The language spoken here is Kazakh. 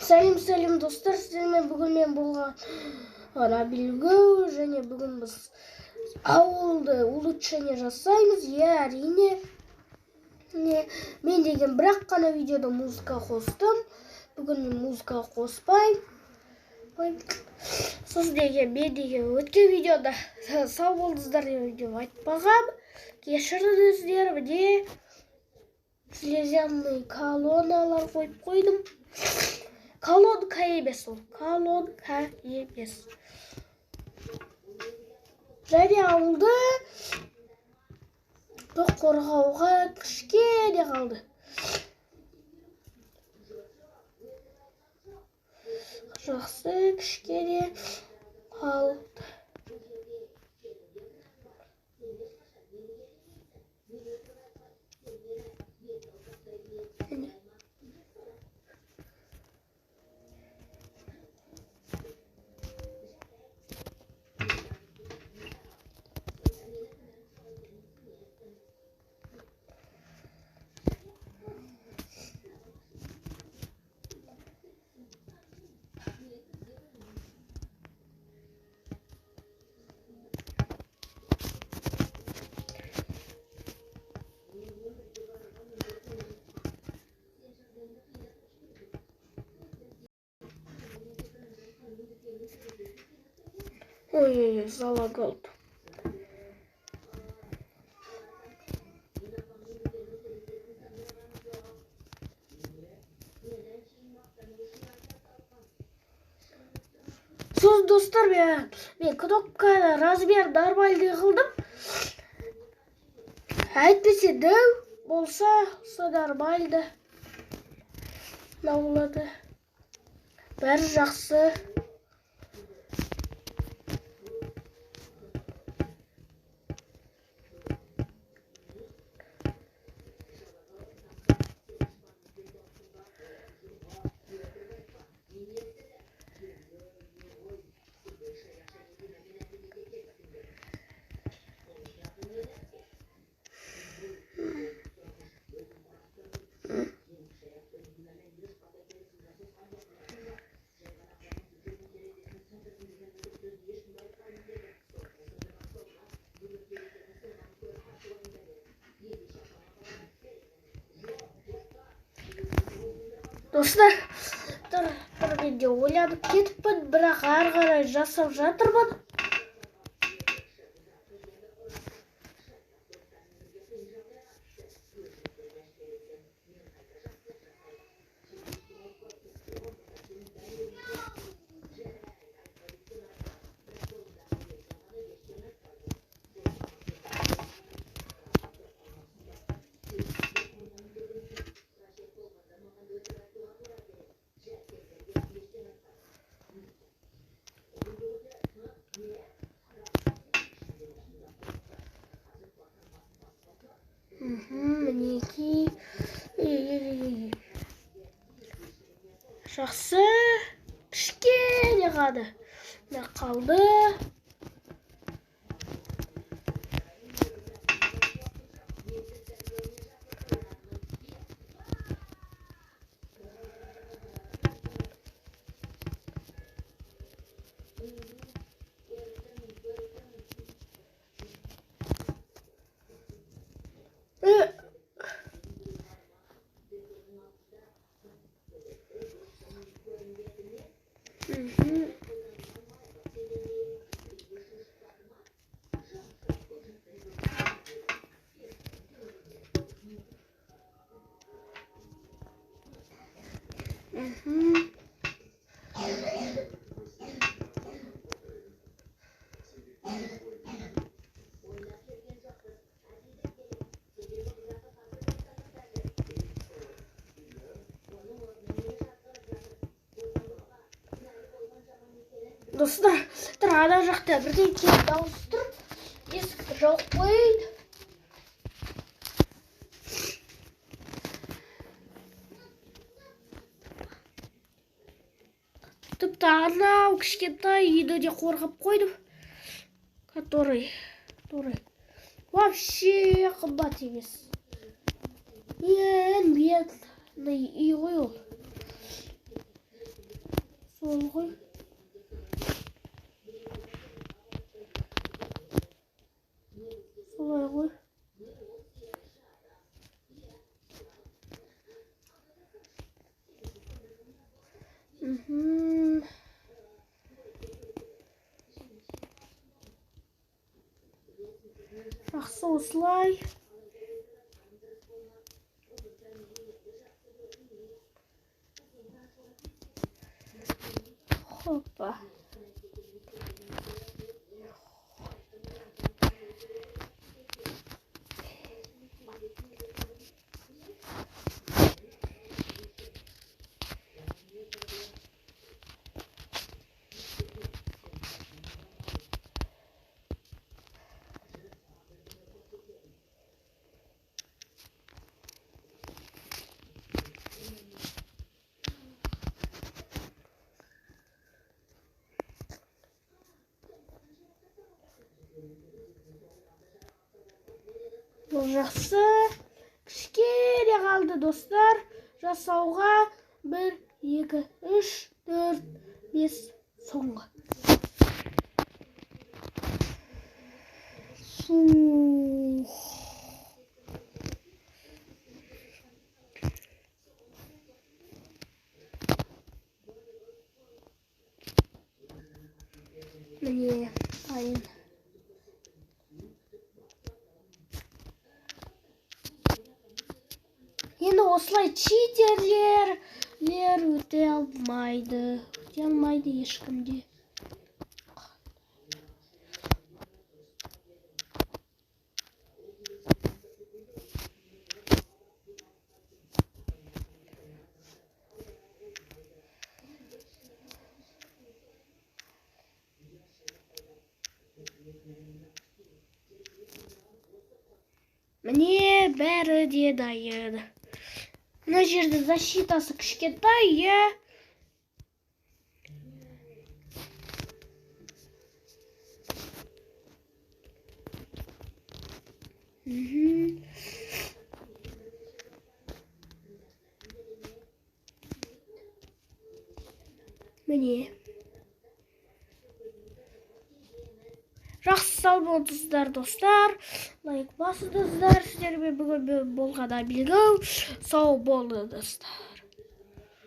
Сәлем, сәлем, достар, сіздермен бүгін мен болған Абилгу, және бүгін біз ауылды улучшение жасаймыз. Иә, әрине. Мен деген бірақ қана видеода музыка қостым. Бүгін мен музыка қоспаймын. Сосын деген мен деген өткен видеода сау болдыңыздар деп айтпағам. Кешіріңіздер, міне железный колонналар қойып қойдым. Колонка емес ол, колонка емес. Және ауылды қорғауға кішкене қалды. Жақсы, кішкене қалды. Ой-ой-ой, залагал. Сосын, достар, мен кнопканы размер нормальный қылдым. Әйтпесе дәу болса, со нормальды. Мынау болады. Бәрі жақсы. Достар, тұр мен де ойланып кетіппін, бірақ ары қарай жасап жатырмын. Мінекей. Жақсы. Кішкене ғана қалды. Достар, тұр ана жақта бірдеңе дауыс тұр. Есікті жауып қояйын. Тіпті анау кішкентай үйді де қорғап қойдым. Который вообще қымбат емес. Ең бедный үй ғой ол. Сол ғой. Солай ғой. Жақсы, осылай. Хоппа. Бұл жақсы. Кішкене қалды, достар. Жасауға 1, 2, 3, 4, 5 соңғы. Су. Міне, дайын. Енді осылай читерлер өте алмайды. Өте алмайды ешкімде. Міне, бәрі де дайын. Мына жерде защитасы кішкентай, иә. Міне. Жақсы, сау болыңыздар, достар. Лайк басыңыздар. Сіздермен бүгін болған Абилгоу. Сау болыңыздар.